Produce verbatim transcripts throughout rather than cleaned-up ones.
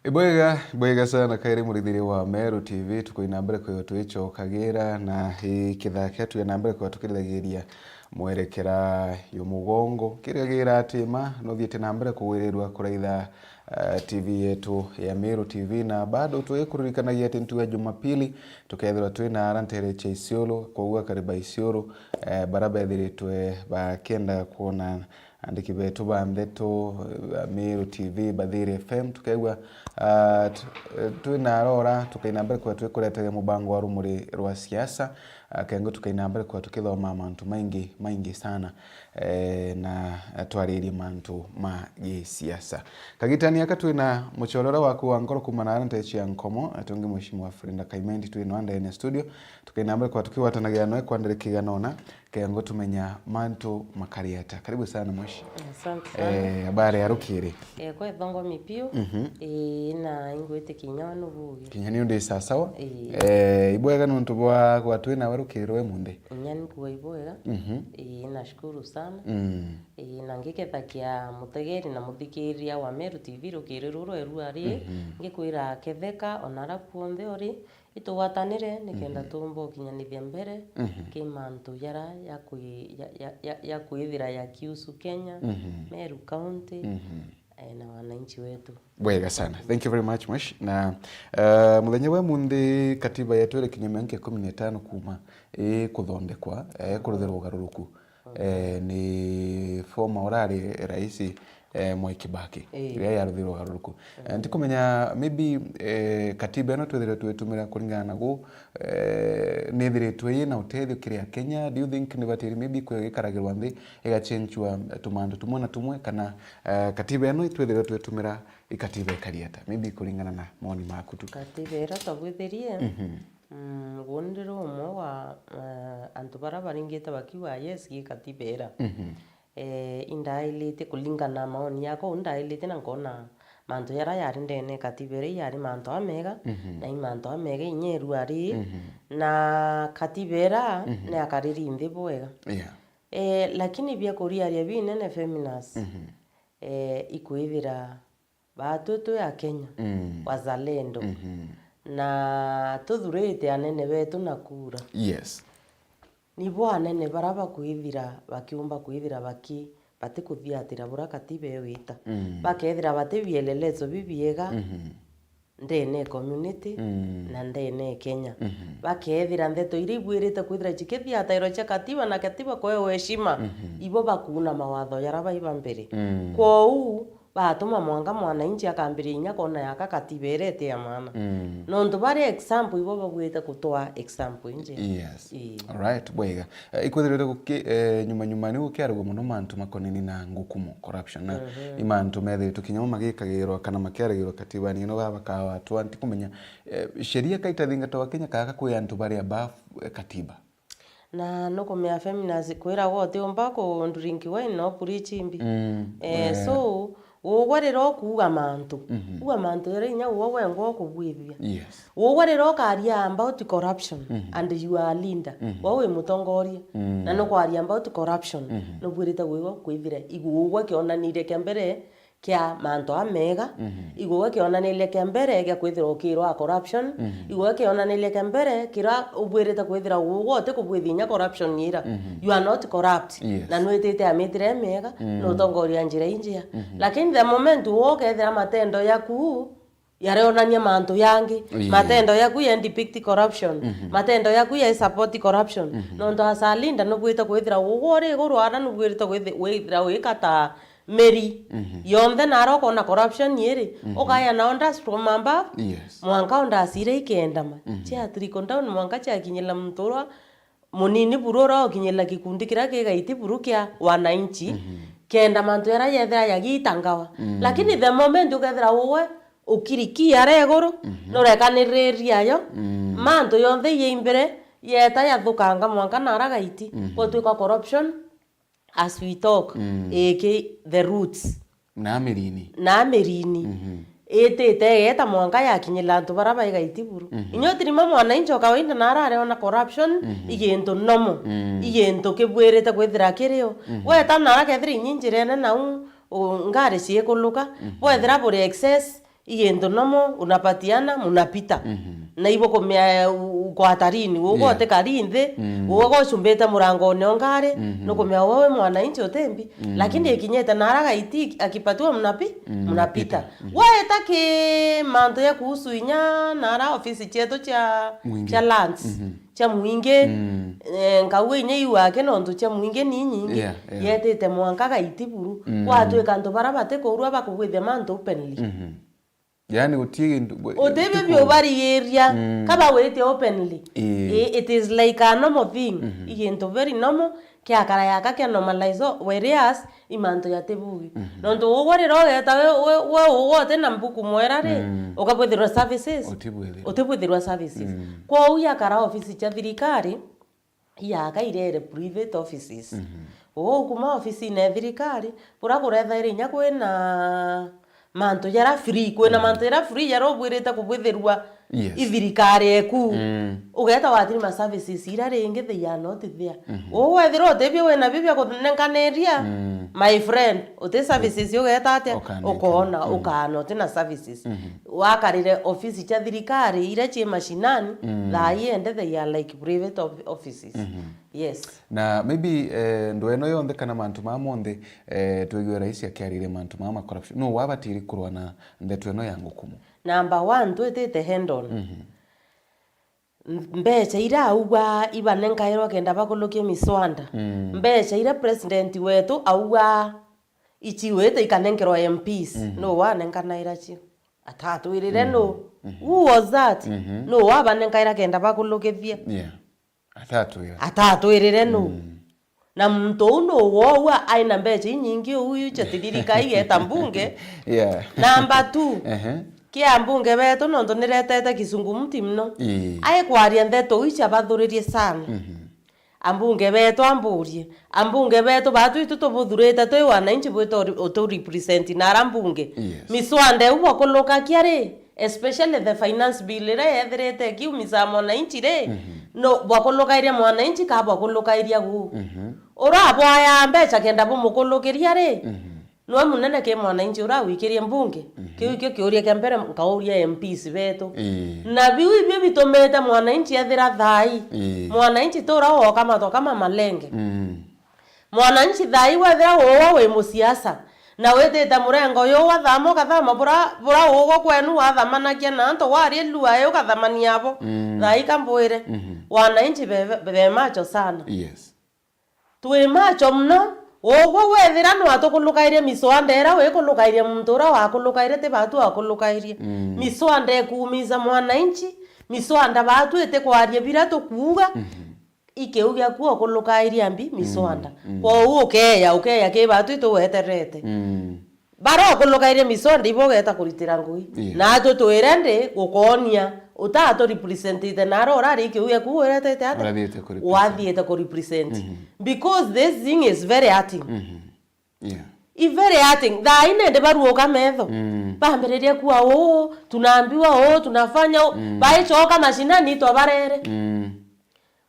Ibwega, ibwega sana kairi murithiria wa Meru T V, tukoina mbere kwithirwa twicokagira na i kithaa kia twina mbere kwithirwa tukirithagiria mwerekera jumugongo. Kirigagira ati ma nuthiite na mbere kugwirirwa kuraitha, eh, T V yetu ya Meru T V, na bado twikuririkanagia ati ntuku ya Jumapili tukethirwa twina ara ntere cia Isiolo, kwou akari ba Isiolo, eh, bara bethiritwe bakienda kwona andiki betu ba ndeto, eh, ba Meru T V, Bathiiri F M, tukaigua, ah, t-, eh, twina arora, tukaina mbere kwa twikuretera mubango wa rumuri rwa siasa, ah, kengo tukaina mbere kwa tukithoma mantu maingi, maingi sana, eh, na twaririe mantu ma gisiasa. Kagitani aka twina muchorera waku wa nkoro kumana na ntechi ya Nkomo, atungi Mheshimiwa Frida Kaimendi twina ndene ya studio, tukaina mbere kwa tukigwatanagira noe kwa ndirikiganona, kengo tumenya mantu makari ata. Karibu sana mweshi. Asante sana. Eh, habari ya rukiri? Eh, kwa ithongo mipiu. Mhm. Eh, na ingwite kinya nubugi. Kinya ni undi sawa sawa? Eh. Eh, ibwega nuntu bwa gwatwi nawe rukiri rwe munthi. Inya ni kuwa ibwega. Mhm. Eh, nashukuru sana. Mm. Eh, na ngikethakia mutegeri na muthikiria wa Meru T V rukiri ruru erua ri, mhm, ngikwira ketheka ona ara kuonthe uri, itugwatanire nikenda, mhm, tumba ukinyanithia mbere, mhm, ki mantu jara ya kwi-, ya, ya, ya, ya kwithira ya kiusu Kenya, mhm, Meru County, mhm, eh, na wananchi wetu. Bwega sana. Thank you very much, Mweshi. Na, eh, muthenya wa munthi katiba yetu iri kinya miaka ikumi na itano kuma ikuthondekwa, eh, kuruthirwa ugaruruku. Eh, ni former urari rais, eh, Mwai Kibaki, ii, riria yaruthirwe ugaruruku. Eh, ntikumenya maybe, eh, katiba ino twithirwe twitumira kuringana na gu, eh, nithiritwe ina utethio kiri Akenya. Do you think ni batiri maybe kwikaragirwa nthi igachenjwa tumandu tumwe na tumwe, kana, eh, katiba ino itwithirwe twitumira i katiba ikari ata? Maybe kuringana na moni maku tu. Katiba ira twabwithirie, mhm. Mm, gu ndi rumwe wa, eh, antu bara baringite bakiuga, "Yes, gi katiba ira." Mhm. Eh, indailite kuringana na maoni yakwa, u ndailite na nkona mantu jara yari ndene ya katiba ira yari mantu amega, mhm, na i mantu amega inya erua ri, mhm, na katiba ira, mhm, ni akariri nthi bwega. Yeah. Eh, lakini bia kuriaria binene Feminas, mhm, eh, ikwithira baatwi twi Akenya, mm, wazalendo, mhm, na tuthurite anene betu na kura. Yes. Nibo anene bara bakwithira, bakiumba kwithira baki-, batikuthiatira bura katiba iwita. Mm. Bakethira bati vielelezo bibiega, mhm, ndene e community, mm, na ndene e Kenya. Mhm. Bakethira ndeto iria ibwirite kwithira cikithiatairwa cia katiba na katiba kwewa heshima, mhm, ibo bakuuna mawatho jara baiba mbere. Mm. Kwou, baatuma mwanka mwananchi akambiria inya koona yaka katiba iria iti ya maana. Mm. Nontu bari example ibo bagwite gutwaa example injega. Yes. Ii. Alright, bwega. Eh, ikwithirire guki-, eh, nyuma nyuma ni gukiaragwa mono mantu makonini na ngukumo, corruption, na, mhm, i mantu methiritwe kinya mo magikagirwa kana makiaragirwa katibani ino baba bakawatwa, ntikumenya, eh, sheria kaitathingatwa Kenya kaga kwi antu bari above, eh, katiba. Na nukumea Feminas kwiragwa utiumba ku drink wine no kuri chimbi. Mm, eh, eh. So, ugwe riria ukuuga mantu, mhm, uga mantu jaria inya ugwe wengwa ukubwithia. Yes. Ugwe riria ukaria about corruption, mhm, and you are a leader, mhm, we wi mutongoria, mm, na nukwaria about corruption, mhm, nubwirite gwigwa kwithira igwe ugwe kionanirie kia mbere kia mantu amega, mhm, igwe kionanirie kia mbere gia kwithirwa ukirwa corruption, mhm, igwe kionanirie kia mbere kira ubwirite kwithira ugwe utikubwithia inya corruption ira. Mhm. You are not corrupt. Yes. Na nwitite amitire mega, mm, na utongoria njira injia. Mhm. Lakini the moment ugwe ukethira matendo yaku yarionania mantu yangi, yeah, matendo yaku ya depict corruption, mhm, matendo yaku ya support corruption. Mhm. Nontu as a leader nubwirite kwithira ugwe uri iguru ara nubwirite kwithi-, withira wikata meri, mhm, yonthe nara ukona corruption iri, mhm, ukaya nao dust from above, yes, mwanka o dust iria ikendama. Mhm. Cia trickle down mwanka ciakinyira muntu uria munini buru uria ukinyira gikundi kiria kigaiti buru kia wananchi, mhm, kenda mantu jaria jethira jagitangawa. Mm. Lakini the moment ukethira uwe ukiriki aria iguru, mhm, nurekaniriria yo, mm, mantu yonthe ijaimbire yeta yathukanga mwanka nara gaiti, mhm, gwatwika corruption as we talk, mm, iki the roots. Na mirini. Na mirini. Mhm. Itite igeta mwanka yakinyira antu bara baigaiti buru. Mhm. Inya utirima mwananchi o kawaida nara areona corruption, mhm, i gintu normal, mm, i gintu kibwirite kwithira kirio. Mhm. Weta nara kethira inya njirene nau, u-, ngari ciikuluka, mhm, bwethira buri excess, i gintu nomo, unapatiana, munapita. Mhm. Na ibo kumea u-, u-, kwa tarini, ugo Yeah. utikari nthi, Mm. ugo ucumbite murangone o ngari, Mhm. nukumea uwe wi mwananchi utimbi. Mm. Lakini ikinyite nara gaiti akipatiwa mnapi-, Mm, mnapita. mnapita. Mhm. Waeta ki mantu ya kuhusu inya nara ofisi cietu cia, Mwingi. cia lands, Mhm. cia mwingi, Mm. eh, nkauga inya iu ake nontu cia mwingi ni nyingi, Yeah, yeah. yetite mwanka gaiti buru. Mm. Gwatwika antu bara batikuurua bakugwithia mantu openly. Mhm. Yaani guti gintu, bu-, Utibio biubarigiria, Mm. kaba wite openly. Ii. I-, it is like a normal thing. Mhm. I gintu very normal, kiakara yaka kia normalize, whereas i mantu yatibugi. Mhm. Nontu ugwe riria ugeta we, we, we ugwe uti na mbuku mwera ri, Mm. ukabwithirwa services. Utibwithirwa. Utibwithirwa services. Mm. Kwou yakara ofisi cia thirikari, iaka irere private offices. Mhm. Uu kuma ofisine ya thirikari, bura kurethaira inya kwina mantu jara free, kwina Mm. mantu jara free jara ubwirite kubwithirwa Yes. i thirikari eku. Mm. Ugeta wathiri ma services ira ringi they are not there. Mhm. Uu wethirwa utibio wina bio bia kunenkaniriria, Mm. my friend, uti services ugeta atia? Ukanenkanira. Ukona, Mm. ukana uti na services. Mhm. Wakarire ofisi cia thirikari ira cii mashinani, Mm. thaa ii ende they are like private of-, offices. Mhm. Yes. Na maybe, eh, ndu eno yonthe kana mantu maa monthe, eh, twigwe rais akiariria mantu maa ma corruption. Nuu wabatiri kurwa na ndeto eno ya ngukumu? Number one, twitite head on. Mhm. M-, mbeca ira augwa ibanenkairwa kenda bakulukia miswanda. Mm. Mbeca ira president wetu augwa iciwite ikanenkerwa M Ps. Mhm. Nuu wanenkanaira cio? Atatwirire Mm. nuu? Mhm. Who was that? Mhm. Nuu wabanenkaira kenda bakulukithia? Yeah. Atatwira. Atatwirire nuu? Mm. Na muntu uu nuu woou aina mbeca inyingi uu yu catiririka igeta mbunge? Yeah. Number two, Ehe. kia mbunge betu nontu niretete kisungumuti mno. Ii. Aikwaria ndeto ii ciabathuririe sana. Mhm. Ambunge betu amburie, ambunge betu batu itu tubuthurite twi wananchi bwitu utu represent na ara mbunge. Yes. Miswanda iu bwakulukakia ri, especially the finance bill iria yethirite ikiumisaa mwananchi ri, Mhm. no bwakulukairia mwananchi ka bwakulukairia gu? Mhm. Urabwaya mbeca kenda bumukulukiria ri, Mhm. nwe munene ki mwananchi urawikirie mbunge? Mhm. Kiu ikio kiuria kia mbere nkauria M Ps betu. Ii. Na biu ibio bitumite mwananchi ethira thai. Ii. Mwananchi tura woka matwa kama malenge. Mm. Mwananchi thai wethira uwa wi musiasa, na witite murengo uyu wathama ukathama bura, bura ugo kwenu wathamanagia na antu warie lua ii ukathamania abo. Mm. Thai kambwire, Mhm. wananchi be, be macho sana. Yes. Twi macho mono, ugwe wethira nwatukulukaire miswanda ira wikulukairie muntu ura wakulukairie ti batu akulukairie. Mm. Miswanda ikuumiza mwananchi, miswanda batu itikwaria bira tukuuga, Mhm. ikiu giaku ukulukairie mbi miswanda. Mm, mm. Kwou ukeya, ukeya ki batu itugweterete. Mm. Bara ukulukairie miswanda ibo ugeta kuritira ngugi. Yeah. Natwe twire ndi gukonia, utatu representite nara urari ikiu giaku uretete ati? Urathiite ku represent. Wathiite ku represent. Mhm. Because this thing is very hurting. Mhm. Yeah. I very hurting. Thaa ii nindi baruuka metho. Mm. Bambiririe kuwa uu, tunaambiwa uu, tunafanya uu. Mm. Baichoka mashinani twabarere. Mm.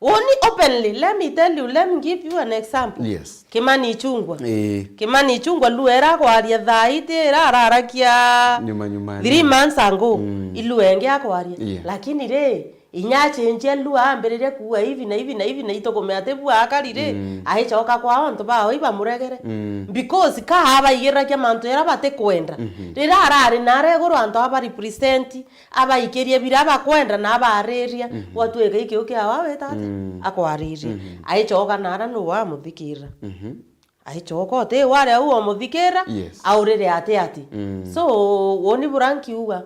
Uni openly, let me tell you, let me give you an example. Yes. Kimani Ichung'wa. Ii. Kimani Ichung'wa lua ira akwaria thaa iti ira ararakia Nyuma, nyuma, three nyuma. months ago. Mm. I lua ingi akwaria. Yeah. Lakini ri, inya achenjia lua ambiririe kuuga hivi na hivi na hivi na itukumea ati bua akari ri, Mm. aichoka kwao antu bao ibamuregere. Mm. Because ka abaigiriragia mantu jaria batikwenda. Mhm. Riria arari nara iguru antu aba represent, abaikirie bira bakwenda na abariria, Mhm. gwatuika ikiu kiawa wita ati? Mm. Akwaririe. Mhm. Aichoka nara nu wamuthikira. Mhm. Aichoka uti wari au omuthikira, Yes. aurire ati ati. Mm. So, woni bura nkiuga,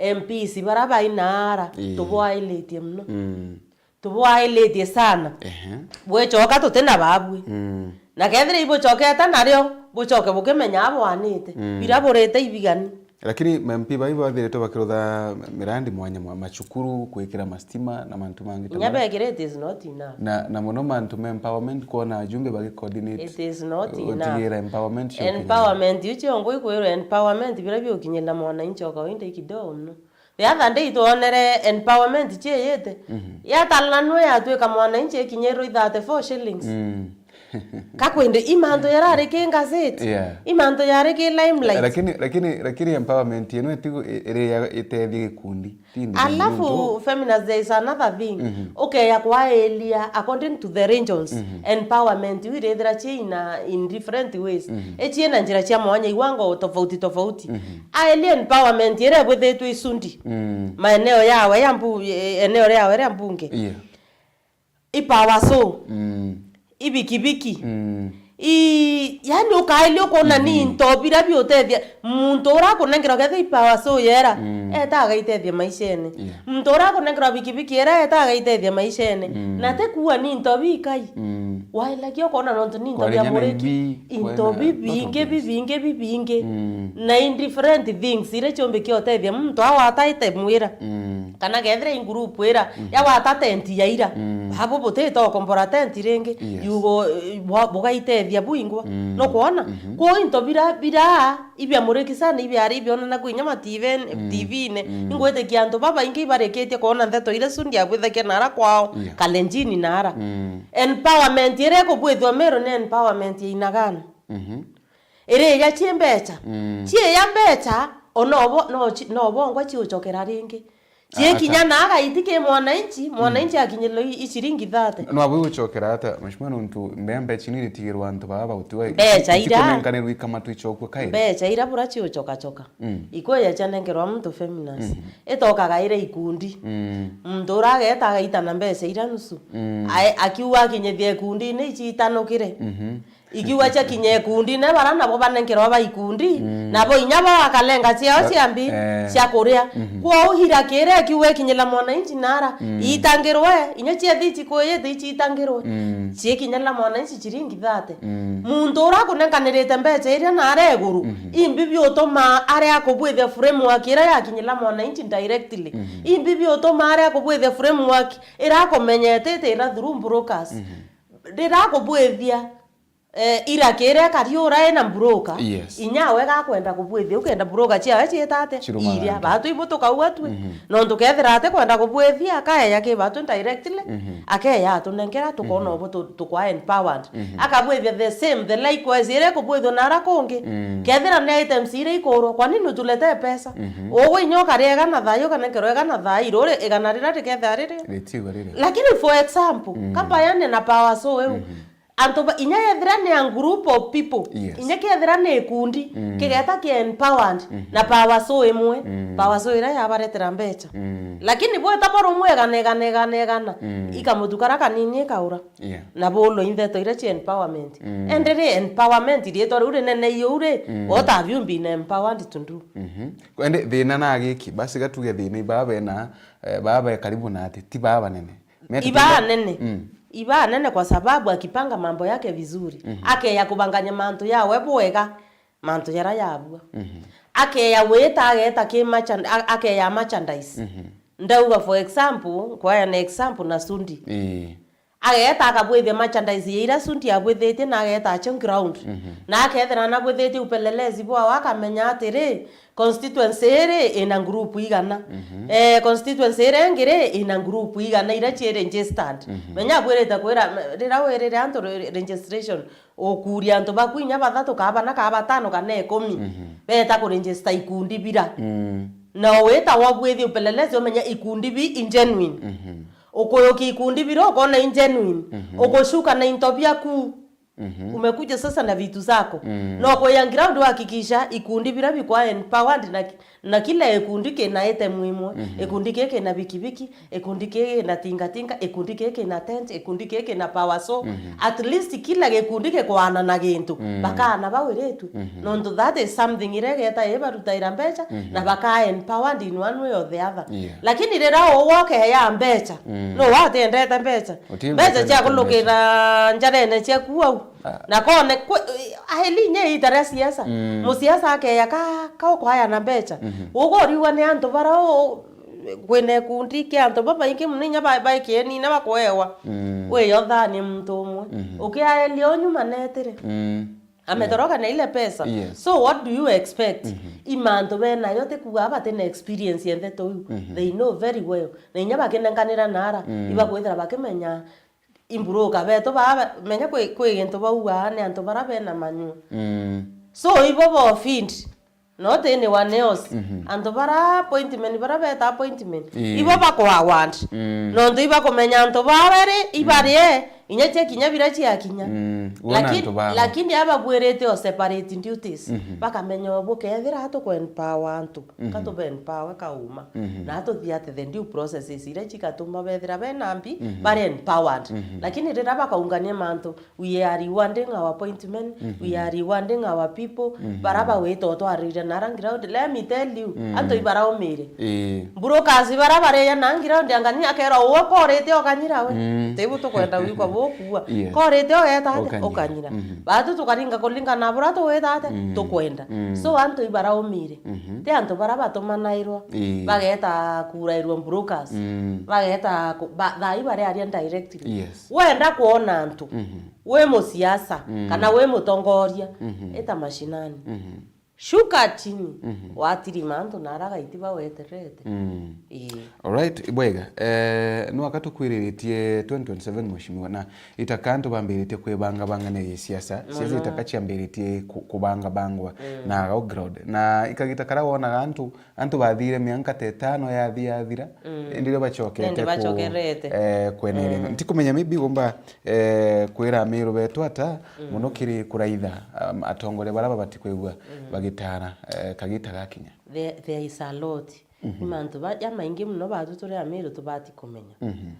M Ps bara bainara, Ii. tubwailitie muno. Mm. Tubwailitie sana. Ehe. Bwechoka tuti na babui. Mm. Na kethira ibuchokete nario, buchoke bukimenya abwanite. Mm. Bira burite ibigani. Lakini ma M P bai bathiritwe bakirutha mirandi mwanya mwa macukuru, kwikira mastima na mantu mangi ta Inya bara. Bekire, it is not enough. Na, na muno mantu ma empowerment, kwona ajumbe bagi coordinate. It is not enough. Utigira empowerment cio Empowerment iu ciongo ikwirwa empowerment bira biukinyira mwananchi o kawaida i kidogo muno. The other day twonere empowerment cieyite. Mhm. Yatalanwe yatwika mwananchi ikinyirwe i thirty-four shillings. Mm. Kakwende, i mantu yarari ki gazette. Yeah. I mantu yari ki limelight. Lakini, lakini, lakini empowerment ino itigu-, i-, iri ya, itethia gikundi. Ti indi muntu. Alafu, Feminist, there is another thing. Ukeya kwaelia according to the regions. Empowerment iu irithira ciina in different ways. Iciina njira cia mwanya, iwango tofauti tofauti. Aelia empowerment iria ibwithitwe icundi. Maeneo yawe ya mbu-, e-, eneo riawe ria mbunge. Yeah. I power saw. Mm. I bikibiki. Mm. I, yani, ukailia ukona ni into bira biutethia. Muntu uria akunengerwa ketha i power saw yera, eta agaitethia maishene. Yeah. Muntu uria akunengerwa bikibiki yera, eta agaitethia maishene. Na ti kuua ni into bikai. Mm. Wailagia ukona nontu ni into bia muriki. Into bibingi, bibingi, bibingi. Mm. Na in different things, iria ciumbi kiotethia muntu awa ataite mwira. Mm. Kana kethira i group ira, ya wata tent ya ira. Mm. Babu butite ukombora tent ringi. Yes. Yugo, eh, bwa-, bugaitethia bwingwa. Mm. Nukwona? Kwou into bira, bira, ibia muriki sana, ibia ari ibionana kwinya ma T V-ini, T V-ini. Ingwitikia antu babaingi ibarikitie kwona ntheto iria cundi abwithagia nara kwao, yeah, Kalenjini nara. Mm. Empowerment iria ikubwithua Meru ni empowerment ya aina gani? Mhm. Iriya cie mbecha. Mm. Ciiya mbecha, ona obo-, no ci-, no bongwa ciucokera ringi. Cia kinya na agaiti ki mwananchi, mwananchi akinyirwa i, i ciringi thirty. No abu gucokera ata, mheshimiwa, nontu mbea mbecha ni iritigirwa antu baba bautiwa. Mbecha ira. Itikunenkanirwa ikamatwa icokua kairi. Mbecha ira bura ciucokacoka. Mm. Ikweya cianenkerwa muntu Feminist. Mhm. Itokaga ira ikundi. Mm. Muntu ura ageta agaitana mbecha ira nusu. Mm. Ae-, akiuga akinyithia ikundi-ini iciitanukire. Mhm. Ikiuga ciakinya ikundi, na bara nabo banenkerwa ba ikundi, mm, nabo inya bo akalenga ciao, ba-, ciambi, eh, cia kuria. Mhm. Kwou ira kiria ikiuga ikinyira mwananchi nara, mm, iitangirwe, inya ciathi icikuyite iciitangirwe. Mm. Ciikinyira mwananchi ciringi thirty. Mm. Muntu uria akunenkanirite mbecha iria nara iguru, mhm, imbi biutuma aria akubwithia framework iria yakinyira mwananchi directly. Mhm. Imbi biutuma aria akubwithia framework iria akumenyete ira through brokers. Mhm. Riria akubwithia, eh, ira kiria kari ura ena broker, yes, inya we gakwenda kubwithia, ukenda broker ciawe ciita atia? Cirumagante. Iria, batu ibu tukauga twi. Mhm. Nontu kethira ati kwenda kubwithia, akaeya ki batu directly, mhm, akeya atunenkera, tukona, mhm, ubu tu-, tukwa empowered. Mhm. Akabwithia the same, the likewise, iria ikubwithua nara kungi. Mm. Kethira ni items iria ikurwa, kwa nini utuletee pesa? Mhm. Ugwe inya ukaria igana thayu, ukanenkerwa igana thayu, ruri igana riria rikethira riri. Ritigo riri. Lakini for example, mm, kampayane na power so eu, mhm. Antu ba, inya yethira ni a group of people, yes, inya kethira ni ikundi, mm, kigeta ki empowered, mhm, na power so imwe, mm, power so iria yabaretera mbecha. Mm. Lakini bweta boro umwe igana, igana, igana, igana, mm, ikamutu kara kanini ikaura. Yeah. Na bolo intheto iria cia empowerment. Mm. Ende ri empowerment rietwa riu rinene iu ri, mm, what have you been empowered to do? Mhm. Ende thina na giki, basi gatuge thina ibaa bena, eh, baa be karibu na ati, ti baa banene. Ibaa nene. Mm. Ibaa nene kwa sababu akipanga mambo yake vizuri. Mhm. Akeya kubanganya mantu yawe bwega, mantu jara yabua. Mhm. Akeya wita, ageta ki merchand-, a-, akeya merchandise. Mhm. Ndauga for example, nkwaya na example na Sundi. Ii. Ageta akabwithia merchandise ya ira Sundi abwithitie na ageta acio ground. Mhm. Na akethira anabwithitie upelelezi bwawe akamenya atiri, constituency iri ina group igana. Mhm. Eh, constituency iri ingi ri ina group igana iria ci registered. Mhm. Menya abwirite kwira, riria wirire antu re-, registration, ukuria antu baku inya bathatu, kaa bana, kaa batano, kana ikumi. Mhm. Beta ku register ikundi bira. Mm. Na wita wabwithi upelelezi umenye ikundi bi i genuine. Mhm. Ukuyukia ikundi bira ukona i genuine. Mhm. Ukushuka na into biaku. Mhm. Umekuja sasa na vitu zako. Mm. No kuya ground uhakikisha ikundi bira bikwa empowered na ki-, na kila ikundi kina item imwe. Mhm. Ikundi kii kina bikibiki, ikundi kii kina tingatinga, ikundi kii kina tent, ikundi kii kina power so. Mhm. At least kila gikundi gikwana na gintu. Mm. Bakana bawiritu. Mhm. Nontu that is something iria igeta ibarutaira mbecha, mhm, na baka empowered in one way or the other. Yeah. Lakini riria ugwokeya mbecha, mm, no watiendete mbecha. Mbeca cia kulukira njarene ciaku au. Ah. Na kone kwi-, aheli inya iita ria siasa. Mm. Musiasa akeya ka, ka ukwaya na mbeca. Mhm. Ugo uriwa ni antu bara u-, kwina ikundi kia antu babaingi muno inya ba-, baikieni na bakwewa. Mm. Wiyo thani muntu umwe. Mhm. Ukiaelia unyuma netire. Mm. Ametoroka na ile pesa. Yes. So what do you expect? Mhm. I mantu benayo ti kuga batina experience ya ndeto iu. Mhm. They know very well. Na inya bakinenkanira nara, mm, ibakwithira bakimenya imburuka betu baa, menya kwi, kwi gintu baugaa ni antu bara bena manyu. Mm. So, ibo bo feed, not anyone else. Mhm. Antu bara appointment, bara beta appointment. Ii. Ibo bakwa want. Mm. Nontu ibakumenya antu baa bari, ibarie, inya cia kinya bira ciakinya. Mm. Wona antu babo. Lakini ababwirite o separate duties. Mhm. Bakamenya o bukethira tukwe empower antu. Mhm. Ka tube empower kauma. Mhm. Na tuthii ati the due processes iria cigatuma bethira bena mbi, mhm, bari empowered. Mhm. Lakini riria bakaungania mantu, we are rewarding our appointment, mhm, we are rewarding our people, mhm, bara bawita utwarire nara ground. Let me tell you, mm, antu ibaraumire. Ii. Brokers bara bareya na ground, angani akera uwe korite okanyira we. Mm. Tibu tukwenda wikwa bukua. Yes. Korite ogeta ati, okanyira. Okanyira. Mhm. Batu tukaringa kuringana na bura tuwita ati, mm, tukwenda. Mm. So antu ibaraumire. Mhm. Ti antu bara batumanairwa, ii, bageta kurairwa brokers, mm, bageta ku-, ba-, thaa ii barearia directly. Yes. Wenda kwona antu, mhm, wi musiasa, mm, kana wi mutongoria, mhm, ita mashinani. Mhm. Shuka chini, mhm, watirima antu nara gaiti baweterete. Mm. Ii. Alright, ibwega. Eh, nwaka tukwiriritie twenty twenty-seven, mheshimiwa, na itaka antu bambiritie kwibangabangania gisiasa. Siasa, mono, itaka ciambiritie ku-, kubangabangwa, mm, na gau ground. Na ikagita kara wonaga antu, antu bathire mianka ta itano yathi yathira, mm, indi rio bacokete. Indi ku-, bacokerete, eh, kweneria. Mm. Ntikumenya maybe gomba, eh, kwira Amiru betu ata, mm, muno kiri kuraitha, um, atongoria bara babati kwigua, mm, bagitara, eh, kagita gakinya. There, there is a lot. Mhm. Ni mantu ba-, jamaingi muno batu turi Amiru tubati kumenya. Mhm.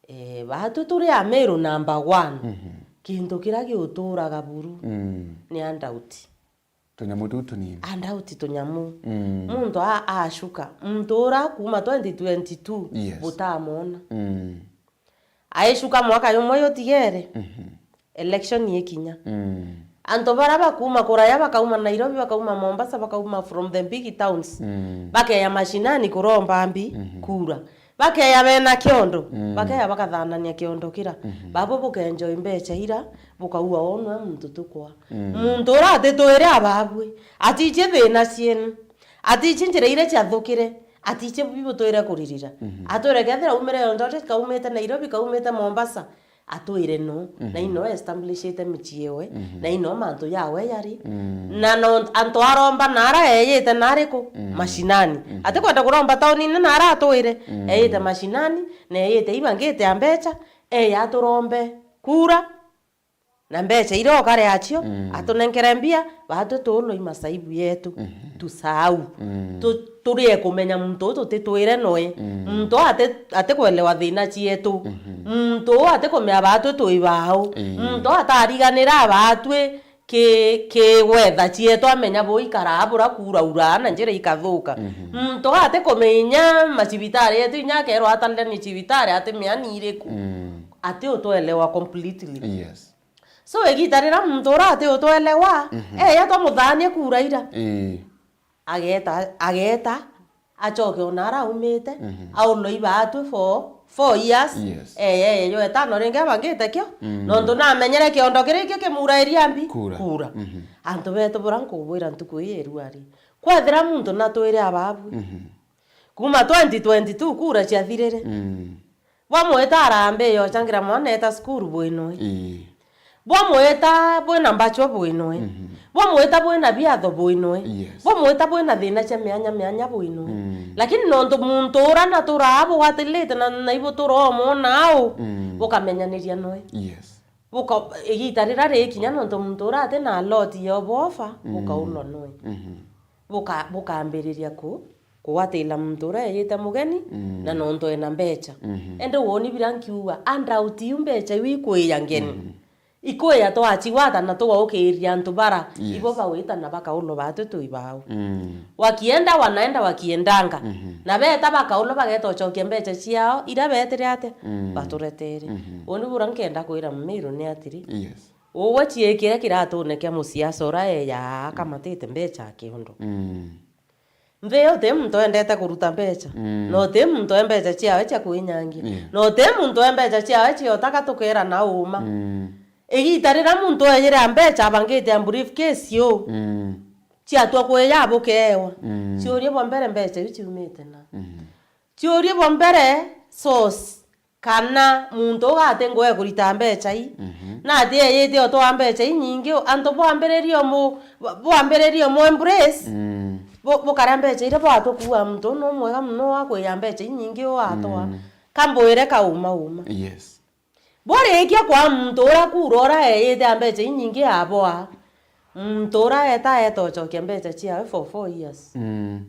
Eh, batu turi Amiru number one. Mhm. Kintu kiria giuturaga buru, mm, ni handouti. Tunyamu tuu tunini. Handouti tunyamu. Mm. Muntu a-, acuka. Muntu ura kuma twenty twenty-two, yes, butamwona. Mm. Aicuka mwaka jumwe jutigere, mhm, election ikinya. Mm. Antu bara bakuma kuraya, bakauma Nairobi, bakauma Mombasa, bakauma from the big towns, mm, bakeya mashinani kuromba mbi, mhm, kura. Bakeya bena kiondo, mm, bakeya bakathanania kiondo kira. Mhm. Babo bukenjoy mbecha ira, bukaua onwe muntu tukwa. Mm. Muntu ura atitwire ababwi, atichie thina cienu, atichie njira iria ciathukire, atichie bibutwire kuririra. Mhm. Atwire kethira aumire Eldoret, kaumite Nairobi, kaumite Mombasa, atwire no, mhm, na ino establishite micii yewe, mhm, na ino mantu yawe yari. Mm. Na no antu aromba nara eyite nariku? Mm. Mashinani. Mhm. Atikwenda kuromba taunine nara atwire, mm, eyite mashinani, na eyite ibangite ya mbecha, eya aturombe kura, na mbecha iria okare acio, mm, atunenkere mbia, batwe tuulwa i masaibu yetu, mhm, tusahau. Mm. Tu-, turie kumenya muntu uu tutitwire noe. Mm. Muntu uu ati-, atikwelewa thina cietu. Mhm. Muntu uu atikumenya batwe twi bau. Ii. Muntu uu atariganira batwe ki, ki gwetha cietu, amenya buikaraa bura kuurauraa na njira ikathuka. Mhm. Muntu uu atikumenya macibitari yetu, inya akerwa atarire ni cibitari, atimenya ni iriku. Mm. Ati utwelewa completely. Yes. So, igita riria muntu uria ati utwelewa, mhm, eya twamuthaania kura ira. Ii. Ageta, ageta, acoke ona ara aumite, mhm, aulwa ibaatwe for four years. Yes. Eye, eyo etano ringi abangite kio, mm, nontu namenyere kiondo kiria ikio kimurairia mbi. Kura. Kura. Mhm. Antu betu bura nkubwira ntuku ii irua ri. Kwethira muntu natwire ababwi. Mhm. Kuma twenty twenty-two kura ciathirire. Mm. Bwamwita arambee yochangira mwana eta cukuru bwinwe. Ii. Bwamwita bwina mbachwa bwinwe. Mhm. Bwamwita bwina biatho bwinwe. Yes. Bwamwita bwina thina cia mianya mianya bwinwe. Mm. Lakini nontu muntu ura naturaa bugwatirite na, na ibu turomwona au, mm, bukamenyaniria nwe. Yes. Buka-, igita riria rikinya nontu muntu ura ati na lot ya obofa, mm, bukaulwa nwe. Mhm. Buka-, bukambiriria ku-, kugwatira muntu uria eyite mugeni, mm, na nontu ena mbecha. Mhm. Indi woni biria nkiuga, handout iu mbecha iu ikwiya ngeni. Mhm. Ikwiya twacigwata na tugaukiria antu bara, yes, ibo bawita na bakaulwa batwe twi bau. Mm. Wakienda wanaenda, wakiendanga. Mhm. Na beta bakaulwa bageta ucokia mbecha ciao iria betire atia? Mm. Baturetere. Mhm. Uni bura nkenda kwira Mumiru ni atiri. Yes. Ugwe ciikire kiratuune kia musiasa uria eyaa akamatite mbecha ya kiondo. Mm. Nthi iyo ti muntu endete kuruta mbecha. Mm. No ti muntu e mbecha ciawe cia kwinyangia. Yeah. No ti muntu e mbecha ciawe ciotaka tukera na uma. Mm. Igita riria muntu ejire a mbecha abangite a briefcase uu, mm, ciatua kwiya bukeewa. Mm. Ciurie bwa mbere mbecha iu ciumite na. Mm. Ciurie bwa mbere source. kana muntu uga ati ngwe kurita mbeca ii, mhm, na ati eyite utwa mbeca inyingi, antu bwambiririe mu-, bwambiririe mu embrace, mm, bu-, bukaria mbeca iria bwatukua muntu no mwega muno wa kwiya mbeca inyingi uatwa. Mm. Kambwire kauma uma. Yes. Bwarikia kwa muntu uria kura uria eyite a mbeca inyingi aboa, muntu uria eta eta ucokia mbeca ciawe for four years. Mm.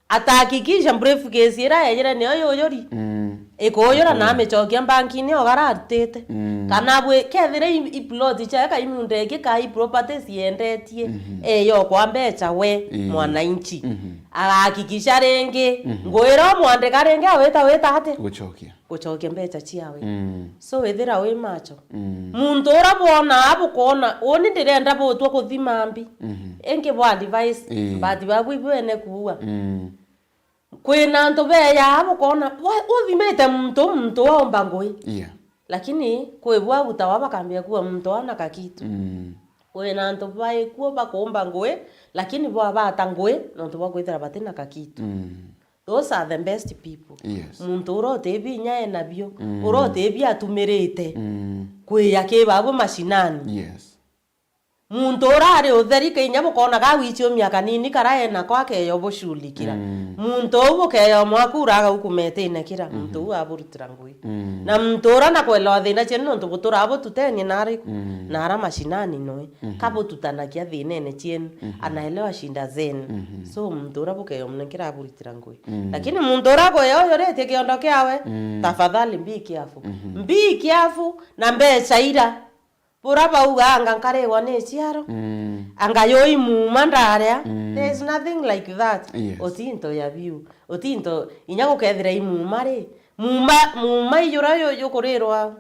Atahakikisha briefcase iria ejire niyo yuyuri. Mm. Ikuyura na amicokia mbankini o garia arutite. Mm. Kana bwi kethira i, i plot ciawe ka imunda ingi ka i properties yendetie, mhm, eyo kwa mbeca we, ii, mwananchi. Mhm. Agahakikisha ringi, mhm, ngwira umwandika ringi awita wita ati? Gucokia. Gucokia mbeca ciawe. Mm. So, ithira wi macho. Mm. Muntu uria bwonaa bukoona, uni ndirenda butwa kuthima mbi. Mhm. Ingi bwa advice, ii, but babu ibwene kuua. Mm. Kwina antu beyaa bukoona, wa-, uthimite muntu, muntu aumba ngui. Yeah. Lakini kwi bwa gutawa bakambia kuua muntu ana kakitu. Mm. Kwina antu baikuo bakuumba ngui, lakini bwabata ngui nontu bwa kwithira batina kakitu. Mm. Those are the best people. Yes. Muntu uria utibi inya enabio, mm, uria utibi atumirite, mm, kwiya ki babu mashinani. Yes. Muntu uria ari utheri, kinya bukoona gawichio miaka nini kara enako akeya ubushughulikira. Mm. Muntu uu bukeya umwe akura agaukumetine kira, muntu, mhm, uu aburutira ngui. Mm. Na muntu uria na kwelewa thina cienu nontu buturaa bututenie nari, mm, na ara mashinani noe. Mhm. Kabututanagia thinene cienu, mhm, anaelewa shinda zenu. Mhm. So, muntu uria bukeya umunengira aburitira ngui. Mm. Lakini muntu uria kweya uyuritie kiondo kiawe, mm, tafadhali be careful. Mhm. Be careful na mbeca ira. Bura bauga, "Anga nkarigwa ni ciaro, mm, anga yo i muuma ndaria." Mm. There is nothing like that. Yes. Uti into ya biu. Uti into, inya gukethira i muuma ri, muuma, muuma i jura yu-, yukurirwa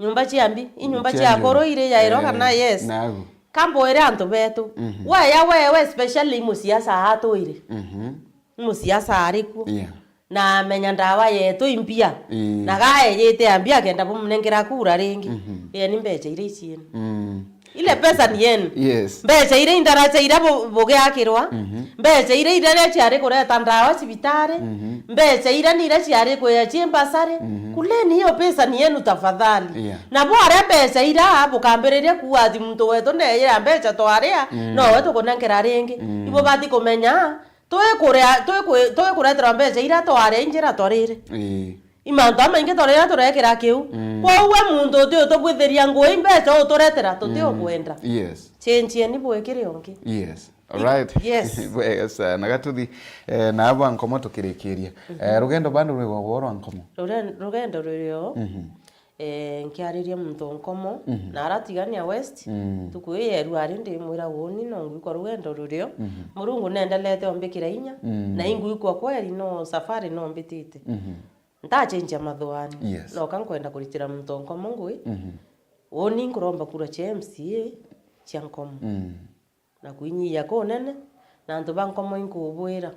nyumba cia mbi, i nyumba cia akuru iri jairwa, eh, kana, yes. Nagu. Kambwire antu betu. Mhm. Weya wewe, especially i musiasa atwire. Mhm. I musiasa ari kuo. Yeah. Na amenya ndawa yetu i mbia. Ii. Na gaejite a mbia akenda bumunenkera kura ringi. Mhm. Ii, ni mbeca iria icienu. Mm. Ile pesa ni yenu. Yes. Mbeca iria indaraca iria bu-, bugiakirwa. Mhm. Mbeca iria, iria ciari kureta ndawa cibitari. Mhm. Mbeca iria ni iria ciari kuya ciimbasari. Mhm. Kuleni, hiyo pesa ni yenu tafadhali. Yeah. Na bwaria mbeca iria bukambiriria kuuga ati muntu wetu neeyira mbeca twaria, mm, nowe tukunenkera ringi. Mm. Ibubati kumenya twikuria, twiku-, twikureterwa mbeca iria twaria i njira twarire. Ii. I mantu jamaingi twarire turekira kiu. Mm. Kwou we muntu uti utubwithiria ngui mbeca uturetera, tuti, mm, ukwenda. Yes. Cenjieni bwikire ungi. Yes. Alright. Yes. Bwega sana. Gatuthi, eh, na aba nkomo tukirikiria. Mhm. Eh, rugendo bandu rwigagwo rwa nkomo? Ruren-, rugendo rurio. Mhm. Eh, nkiariria muntu nkomo, mhm, na aratigania West, mm, ntuku ii yeru ari ndimwira uuni no ngwikwa rugendo rurio. Mhm. Murungu nendelete ombikira inya, mm, na ingwikwa kweri no safari no mbitite. Mhm. Ntachenjia mathuani. Yes. Noka nkwenda kuritira muntu nkomo ngui. Mhm. Uuni nkuromba kura cia M C A cia nkomo. Mm. Na kwinyia kunene, na antu ba nkomo inkubwira,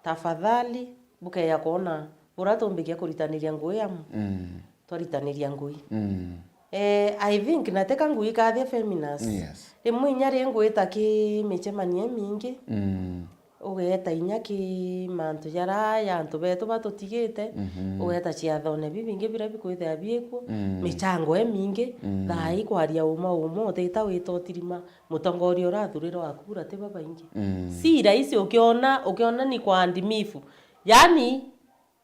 tafadhali, bukeya kwona buria tumbikia kuritaniria ngui amwe. Mm. Twaritaniria ngui. Mm. Eh, I think na tika ngui ikathia feminist. Yes. Rimwe inya ri ngwita ki micemanio imingi, mm, ugeeta inya ki mantu jaria ya antu betu batutigite, mhm, ugeeta ciathone bibingi biria bikwithira biikuo, mm, michango imingi, mm, thaa ii kwaria uma uma utita wita utirima. Mutongoria urathurirwa akura ti babaingi. Mm. Si rahisi ukiona, ukiona ni kwa andimifu. Yaani,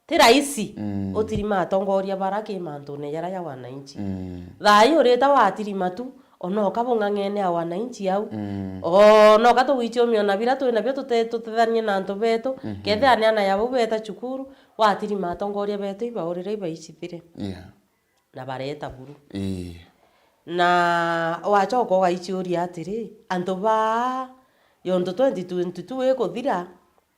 ti rahisi, mm, utirima atongoria bara ki mantune jara ja wananchi. Mm. Thaa ii urita watirima tu, ona uka bung'ang'ene a wananchi au. Mm. Ona uka tugwichumia ona bira twinabio tute-, tutethanie na antu betu. Mhm. Kethira ni ana yabo beta cukuru, watirima atongoria betu ibaurire ibaicithire. Yeah. Na bareeta buru. Ii. Na wachoka ugaichiuria atiri, antu baa yontu twenty twenty-two ikuthira,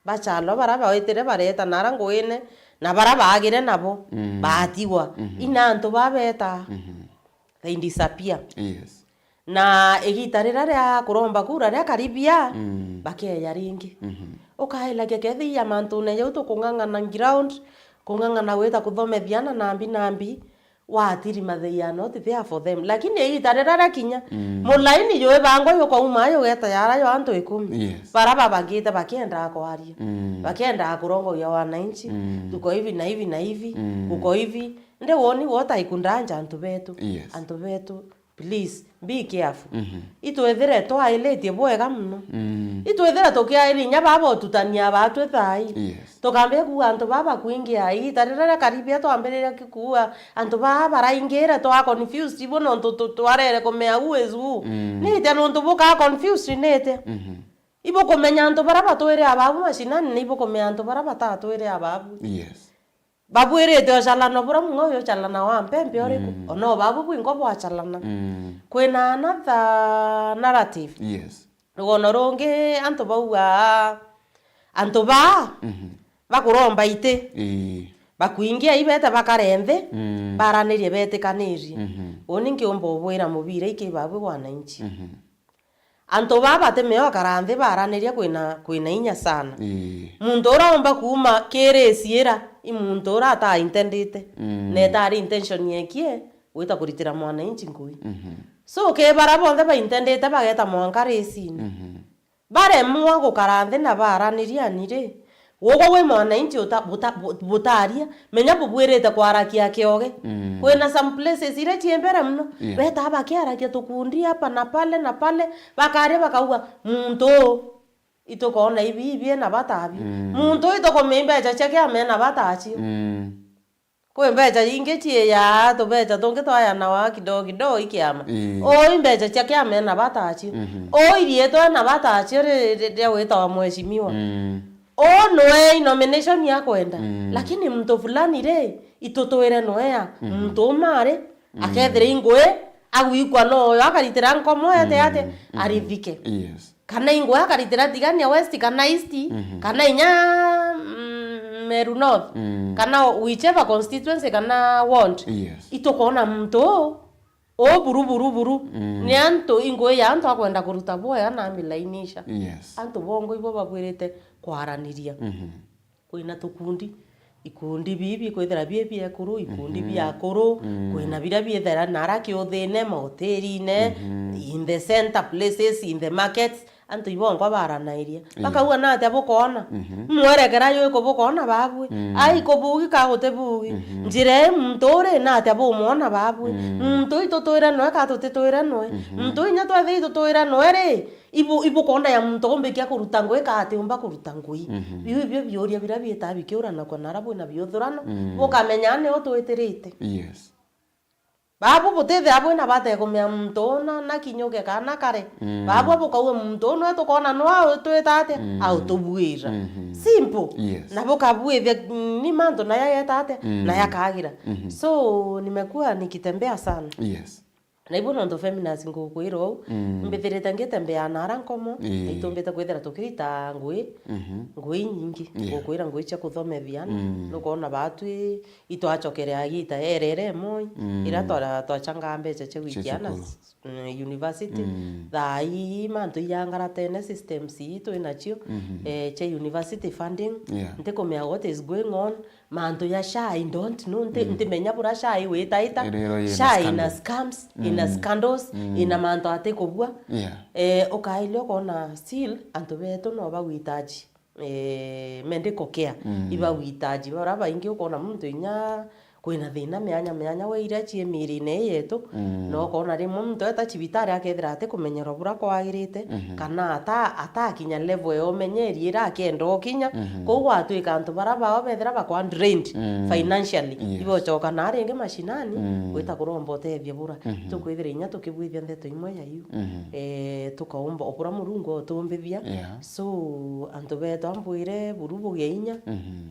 bachalwa bara bawitire bareeta nara nguine, na bara baagire nabo, mm, baatigwa. Mhm. Ina antu baa beeta, mhm, they disappear. Yes. Na igiita riria ria kuromba kura riakaribia, mm, bakeeja ringi. Mhm. Ukaelagia kethia mantune jau tukung'ang'ana ground, kung'ang'ana gwita kuthomethia ana nambi nambi, Watirima, they are not there for them. Lakini igita riria riakinya, mm, mulaini jwibangwa jukauma jugeta yara jwa antu ikumi. Yes. Bara babangite bakiendaa kwaria. Mm. Bakiendaa kurongoria wananchi. Mm. Tuko hivi na hivi na hivi. Mm. Kuko hivi. Ndi woni what I could urge antu betu. Yes. Antu betu, please, be careful. Mhm. Itwithire twairitie bwega muno. Mm. Itwithire tukiairia inya baba ututania batwi thai. Yes. Tukambia kuuga antu baba bakuingia igita riria riakaribia twambiriria ki-, kuuga antu baa baraingiire twa confused ibo nontu tu-, twarere kumea who is who. Mm. Nitia nontu bukaa confused nitia? Mhm. Ibukumenya antu bara batwire ababu mashinani, na ibukumenya antu bara batatwire ababu. Yes. Babwirite ucalano bura mung'o uyu ucalana wa mpempe uriku? Mm. Ona ubabu bwingo bwacalana. Mm. Kwina another narrative. Yes. Rugono rungi antu baugaa, antu baa, mhm, bakuromba iti. Ii. Bakuingia ibete bakare nthi, mm, baranirie betikanirie. Mhm. Uni nkiumba ubwira mubira iki babwi wananchi. Mhm. Antu baa batimea ukara nthi baraniria kwina, kwina inya sana. Ii. Muntu ura umba kuuma kirisi ira, i muntu ura ataa intendite. Mm. Na itari intention yekie gwita kuritira mwananchi ngui. Mhm. So, ke bara bonthe baintendite bageta mwanka racini. Mhm. Baremwa gukara nthi na baraniria ani ri, gugwe wi mwananchi uta-, buta-, bu-, butaria, menya bubwirite kwarakia kioge. Mm. Kwina some places iria cii mbere muno, yeah, betaa bakiarakia tukundi hapa na pale na pale, bakaria bakauga, "Muntu uu, itukoona ibi, ibi ena bata abi." Mm. "Muntu uu itukumii mbecha cia kiama ena bata acio." Mm. Kwi mbecha ingi ciiyaa, tubecha tungi twayanawa kidogo kidogo i kiama. Ii. Uu i mbecha cia kiama ena bata acio. Mhm. Uu i riitwa ena bata acio ri-, ri-, ria gwitawa mheshimiwa. Mm. Uu nwe i nomination akwenda. Mm. Lakini muntu fulani ri, itutwire nwea. Mhm. Muntu uma ari, mm, akethira i ngui, agwikwa no uyo akaritira nkomo ete ate, mm, mm, arithike. Yes. Kana i ngui akaritira Tigania West, kana East, mhm, kana inya, mm, Meru North, mm, kana whichever constituency kana ward. Yes. Itukoona muntu uu, uu buru, buru, buru. Mm. Ni antu, i ngui ya antu akwenda kuruta bwega na amilainisha. Yes. Antu bongo ibo babwirite kwaraniria. Mhm. Kwina tukundi, ikundi bibi bikwithira bi biekuru, ikundi, mhm, bia akuru, mm, kwina biria biithira nara kiuthine, mahotelini, mhm, in the center places, in the markets, antu ibongwa baranairia. Yeah. Bakauga, "Natia bukoona?" Mhm. Mwerekera jwiku bukoona babwi? Mm. Ai kubugi ka guti bugi? Mhm. Njira ii muntu uri natia bumwona babwi? Mm. Muntu ii tutwire nwe ka tutitwire nwe? Mhm. Muntu ii inya twethira itutwire nwe ri, Ibu-, ibukoona ya muntu umbikia kuruta ngui ka atiumba kuruta ngui. Mhm. Biu ibio biuria biria biitaa bikiuranagwa na aria bwina biuthurano, mm, bukamenya ni u twitirite. Yes. Babu butithira bwina bata ya kumenya muntu una na kinyuke kana kare. Mm. Babu bukauga muntu unu tukoona no autwita atia, mm, autubwira. Mhm. Simple. Yes. Na bukabwithia, mm, ni mantu na yageta atia, mm, na yakagira. Mhm. So, nimekuwa nikitembea sana. Yes. Na ibu nontu feminist ngukwira uu, mm, mbithirite ngitembea na ara nkomo, ii, na itumbite kwithira tukirita ngui, mhm, ngui inyingi, yeah, ngukwira ngui cia kuthomethia ana. Mm. Nukwona baatwi itwacokere agita erere moi, mm, ira twara-, twachangaa mbecha cia gwikia ana cukuru, s-, mm, university. Mm. Thaa ii mantu ijangaratene systems ii twi nacio, mhm, eh, cia university funding. Yeah. Ntikumea what is going on. Mantu ya SHA, I don't know, nti-, mm, ntimenya bura SHA igwitaita. Iri iro ina scandal. SHA ina scams, ina, mm, scandals, mm, ina mantu atikubua. Yeah. Eh, ukailia ukona still antu betu no bagwitaji, eh, medical care. Mm. Ibagwitaji. Bara baingi ukona muntu inya kwina thina mianya mianya wa iria cii miirine ii yetu, mm, na ukona rimwe muntu eta cibitari akethira atikumenyerwa bura kwagirite, mhm, kana ata-, atakinya level ya umenyeri ira akenda ukinya, mhm, kou gwatwika antu bara bao bethira bakwa drained, mm, financially, yes, ibocoka na ringi mashinani, mm, gwita kuromba utethio bura. Mhm. Tukwithira inya tukibwithia ndeto imwe ya iu, mhm, eh, tukaumba o bura Murungu otumbithia. Yeah. So, antu betu ambwire buru bugie inya, mhm,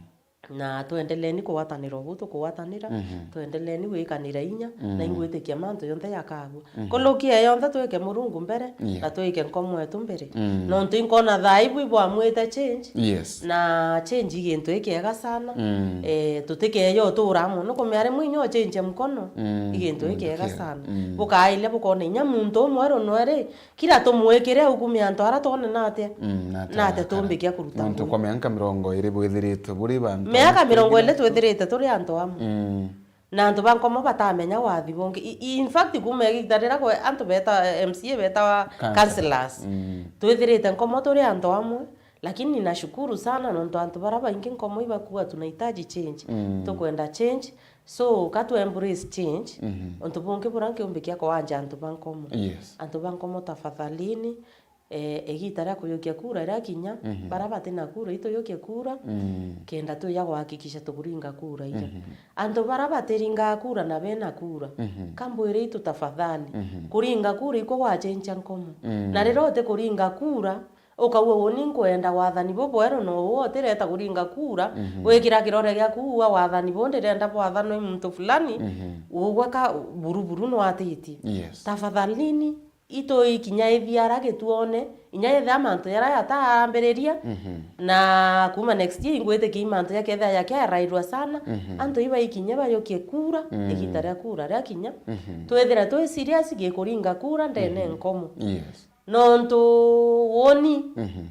na twendeleni kugwatanira ubu tukugwatanira, mhm, twendeleni gwikanira inya, mm, na ingwitikia mantu jonthe jakagua. Mhm. Kuluki e yonthe twike Murungu mbere, yeah, na twike nkomo etu mbere. Mm. Nontu inkona thaa ibu ibwamwite change, yes, na change i gintu gikiega sana. Mm. Eh, tutikeeja utura amwe. Nukumea rimwe inya uchenje mkono, mm, i gintu gikiega sana. Mm. Bukailia bukona inya muntu umwe runweri, kira tumwikire au ku mianto ara twone natia, mm, natia tumbike kuruta ngui. Nontu kwa mianka mirongo iri bwithiritwe buri bantu amwe. Miaka mirongo iri twithirite turi antu amwe. Mm. Na antu ba Nkomo batamenya wathi bungi. I-, i-, in fact, kuma igiita riria kwe-, antu beta, M C A betawa councillors. Mm. Twithirite Nkomo turi antu amwe, lakini nashukuru sana nontu antu baria baingi Nkomo ibakua tunahitaji change. Mm. Tukwenda change. So, ka tu embrace change, mhm, untu bungi buria nkiumbi kia kwanja antu ba Nkomo. Yes. Antu ba Nkomo, tafadhalini, eh, igiita ria kuyukia kura riakinya, mhm, baria batina kura, ituyukie kura, mm, kenda twija kuhakikisha tukuringa kura iria. Mhm. Antu baria batiringaa kura na bena kura, mhm, kambwire itu tafadhali, mhm, kuringa kura ikwo gwachencha Nkomo. Mm. Na riria utikuringa kura, ukauga, "Uuni nkwenda wathani bubweru," no uu utireta kuringa kura, mhm, wikira kirore giaku uga, "Wathani buu ndirenda bwathanwe i muntu fulani," mhm, ugwe ka buruburu nwatitie. Yes. Tafadhalini, itu ikinya ithiara gituone, inya yethira mantu jaria jataambiriria, mhm, na kuma next year ingwitikia i mantu jakethira jakiarairwa sana, mhm, antu iba ikinye bajukie kura, mm, igiita ria kura riakinya, mhm, twithire twi serious gikuringa kura ndene, mhm, Nkomo. Yes. Nontu woni, mhm,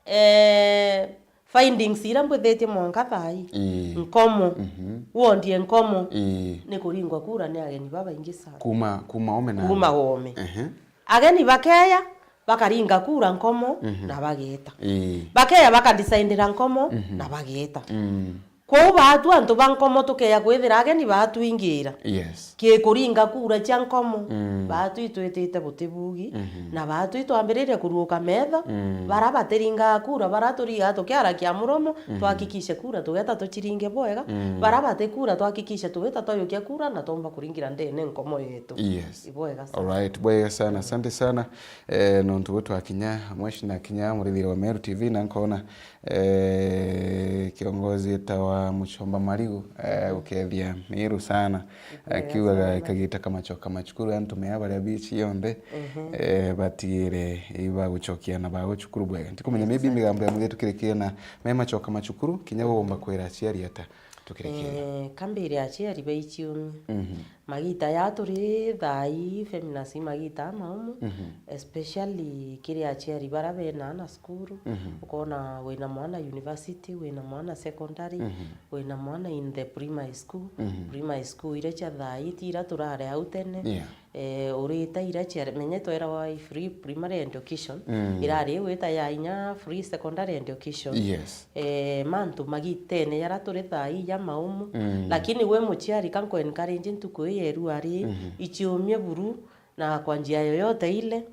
eh, findings iria mbwithitie mwanka thaa ii, ii, Nkomo, mhm, wondi e Nkomo, ii, ni kuringwa kura ni ageni babaingi sana. Kuma, kuma ome na kuma ome. Ehe. Ageni bakeya, bakaringa kura Nkomo, mhm, na bageeta. Ii. Bakeya bakadecindira Nkomo, mhm, na bageeta. Mm. Kwou baatu antu ba Nkomo tukeya kwithira ageni baatwingira. Yes. Kikuringa kura cia Nkomo, mm, baatu itwitite buti bugi, mhm, na baatu itwambiriria kuruuka metho, mm, baria batiringaa kura, baria turigaa tukiarakia muromo, mhm, twakikishe kura tugeta tuciringe bwega, mm, baria bati kura twakikishe tugeta twayukia kura na twomba kuringira ndene Nkomo yetu. Yes. Ibwega sana. Alright, bwega sana. Mm. Asante sana. Eh, nontu butwakinya, mweshi nakinya murithire wa Meru T V na nkona eh, kiongozi etawa Muchomba Marigu, eh, gukethia Miru sana. Akiugaga sana. Ikagita kamachoka machukuru, antu mea baria bichi yonthe, mhm, eh, batigire ibaguchokia na baguchukuru bwega. Ntikumenya maybe migambo ya muthia tukirikiria na me machoka machukuru, kinya gugomba kwira aciari ata tukirikiria. Eh, kambire aciari baichiumia. Mhm. Magita ya turi thaa ii, Feminas i magita amaumu, mhm, especially kiri aciari baria bena ana cukuru, mhm, ukona wina mwana university, wina mwana secondary, mhm, wina mwana in the primary school. Mhm. Primary school iria cia thaa ii ti iria turare au tene. Yeah. Eh, urita iria cia, menya itwerawa i free primary education, mm, irari iu ita ya inya free secondary education. Yes. Eh, mantu magitene jaria turi thaa ii ja maumu, mm, lakini wi muciari ka nku encourage ntuku ii ya irua ri, mhm, ichiumie buru na kwa njia yoyote ile,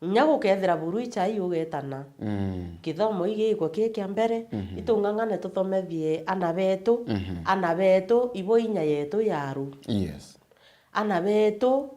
inya gukethira buru ichai ugetana. Mm. Kithomo igikwa ki kia mbere, mhm, itung'ang'ane tuthomethie ana betu, mhm, ana betu ibo inya yetu ya ru. Yes. Ana betu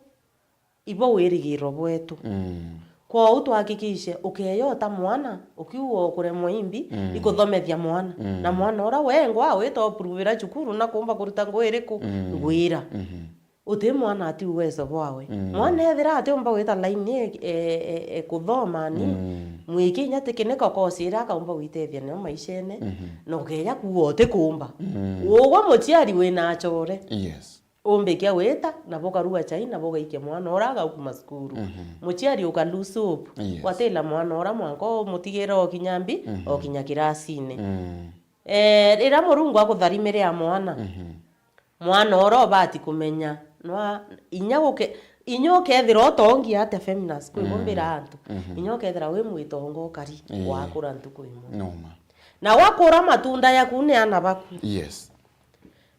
ibo wirigiro bwetu. Mm. Kwou twakikishe ukeyota mwana, ukiuga ukuremwa imbi, mm, ikuthomethia mwana. Mm. Na mwana uria wengwa wita upruvira cukuru na kumba kuruta ngui iriku? Mm. Ngwira. Mhm. Uti mwana ati uwezo bwawe. Mm. Mwana ethira atiumba gwita line e, e, e, e kuthoma ni, mm, mwiki inya tikinika kosi iria akaumba gwitethia nayo maishene, mhm, na ukeja kuuga utikumba. Mm. Ugwe muciari wina achore. Yes. Umbikia gwita, na bukarua chai, na bugaikia mwana uria agaukuma cukuru. Mhm. Muciari uka lose hope. Yes. Watila mwana uria mwanka umutigire okinya mbi, mhm, okinya kirasine. Mm. Eh, riria Murungu akutharimirira mwana, mhm, mwana uria ubati kumenya, nwa-, inya guke-, inya ukethira utongi atia Feminas, kwi, mm, kumbira antu, mhm, inya ukethira wi mwitongo ukari, eh, wakura ntuku imwe. Noma. Na wakura matunda yaku ni ana baku. Yes.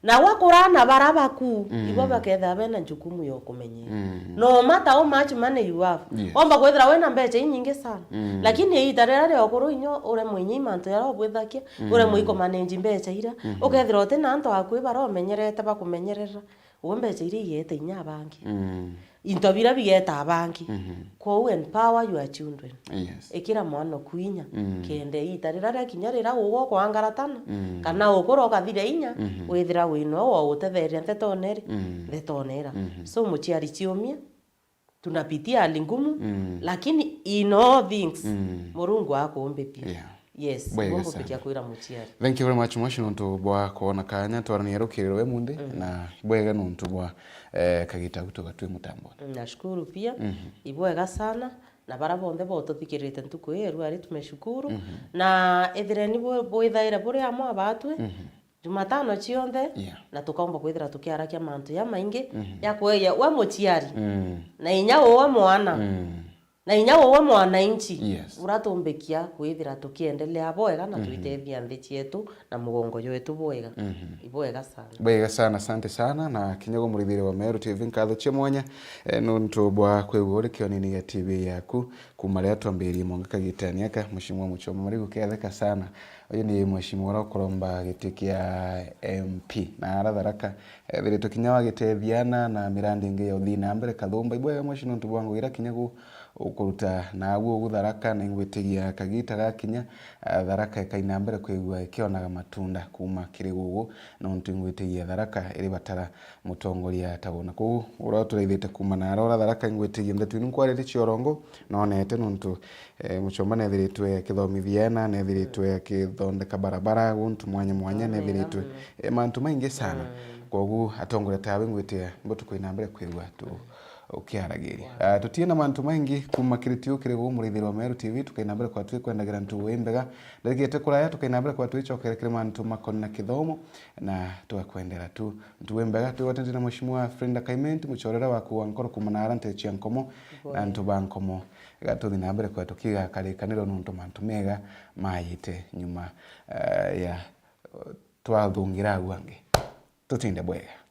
Na gwakura ana bara baku, mm, ibo bakethira bena jukumu ya ukumenyera. Mm. No matter how much money you have. Yes. Omba kwithira wina mbecha inyingi sana. Mm. Lakini iita riria ria ukuru inya uremwe inya i mantu jaria ubwithakia, mm, uremwe i kumanage mbecha iria. Mhm. Ukethira uti na antu akui bara umenyerete bakumenyerera, uwe mbecha iria igete inya abangi. Mm. Into biria bigetaa bangi. Mhm. Kwou empower your children. Yes. Ikira mwana oku inya, mm, kenda iita riria riakinya riria ugwa ukwangaratana, mm, kana ukura ukathira inya, mhm, withira wino wa utetheria ntetone iri, mm, ntetone ira. Mhm. So muciari ciumia, tunapitia hali ngumu, mm, lakini in all things, mm, Murungu akuumbithia. Yeah. Yes, bwega sana. Ngumbikia kwira muciari. Thank you very much, Mwashi, nontu bwa kwona kanya twarania rukiriro we munthi, mm, na bwega nontu bwa, eh, kagita gau tugatwi mutamboni. Mm, nashukuru pia. Mhm. Ibwega sana, na bara bonthe botuthikirite ntuku ii ya rua ri tumeshukuru. Mhm. Na ithireni bwi-, bwithaire buri amwe abatwi, mhm, Jumatano cionthe, yeah, na tukaumba kwithira tukiarakia mantu jamaingi, mhm, ja kwegia we muciari, mm, na inya uwe mwana, mm, na inya uwe mwananchi, yes, uratumbikia kwithira tukiendelea bwega na, mhm, twitethia nthi cietu na mugongo jwetu bwega. Mhm. Ibwega sana. Bwega sana, asante sana, na kinya gumurithire wa Meru T V nkatho cia mwanya, eh, nuntu bwa kwigua uri kionini gia T V yaku, kuma riria twambirie mwanka kagitani aka, Mheshimiwa Muchoma Marigu, ketheka sana. Uyu ni mheshimiwa uria ukuromba giti kia M P na ara Tharaka, ethiritwe kinya wagitethia na, na mirandi ingi ya uthii na mbere kathumba. Ibwega mheshimiwa nontu bwa ngugi iria kinya gu ukuruta naagu ugu Tharaka, na ingwitigia kagita gakinya, ah, Tharaka ikai na mbere kwigua ikionaga matunda kuma kiri gugu, nontu ingwitigia Tharaka iri batara mutongoria ta uu. Na kwou uria uturaithite kuma na ara ura Tharaka ingwitigia ndeto inu nkwaritie cia urongo, nonete nontu, eh, Muchoma nethiritwe akithomithia eena, nethiritwe akithondeka barabara guntu mwanya mwanya, nethiritwe, mm, eh, mantu maingi sana. Mm. Kwogu atongoria tawe ngwitia mbo tukwina mbere kwigua tu ukiaragiria. Ah, tutie na mantu maingi kuma kiri tiu kiri gugu murithiri wa Meru T V, tukaina mbere kwa twikwendagira ntugu imbega. Ndarigite kuraya, tukaina mbere kwa twicokere kiri mantu makoni na kithomo, na twakwendera tu ntugu imbega. Twigwatanite na Mheshimiwa Frinda Kaimenti, muchorera waku wa nkoro kuma na ara ntechi ya Nkomo, na antu ba Nkomo. Gatuthi na mbere kwa tukiga karikaniro nontu mantu mega mayite nyuma, eh, ya twathungira au angi. Tutinde bwega.